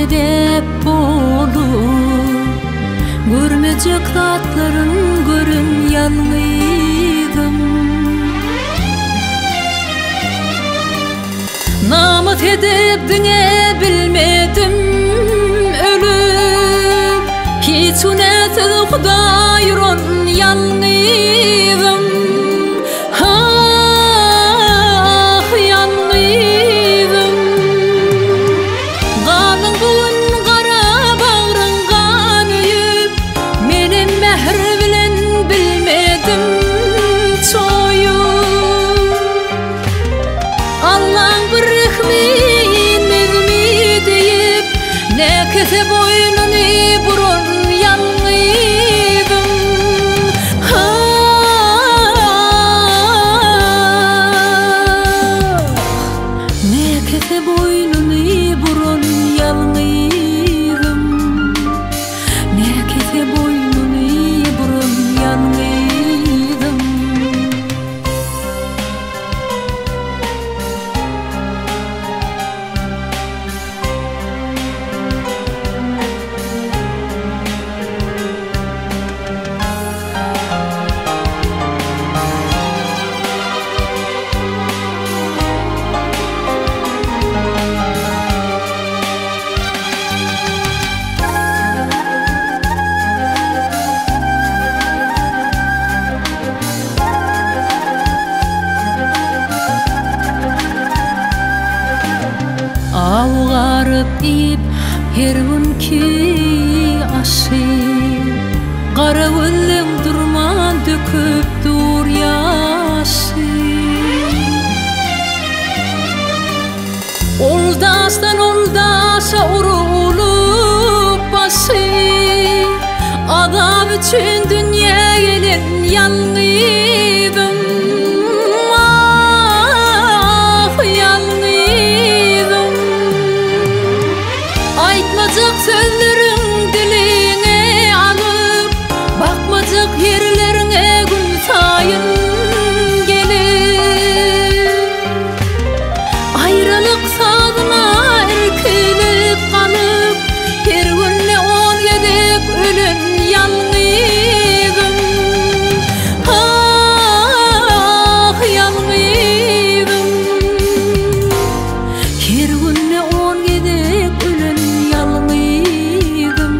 Sebäp bolup, görmejek zatlaryn gören ýalňyzym. Namys edip diňe bilmedim ölüp, Hiç günäsiz Hudaý uran ýalňyzym. Ah, ýalňyzym. Galyň bu gün gara bagryň gan öýüp, Menem mähir bilen bilmedim çoýup. Allaň bir rehmi inmezmi diýip, Näkese boýnuny buran ýalňyzym. Ah, näkese boýnuny buran ýalňyzym. Näkese boýnuny buran ýalňyzym. Aw garyp iýip her günki aşy, Gara gözleň durman döküp dur ýaşy. Ol daşdan ol daşa urulyp başy, Azap üçin dünýä gelen ýalňyzym. Ah, ýalňyzym. Aýtmajak sözleriň diliňe alyp, Bakmajak ýerleriňe günsaýyn gelip. Aýralyk sazyna irkilip galyp, Her günde on gezek ölen ýalňyzym. Ah, ýalňyzym. Her günde on gezek ölen ýalňyzym.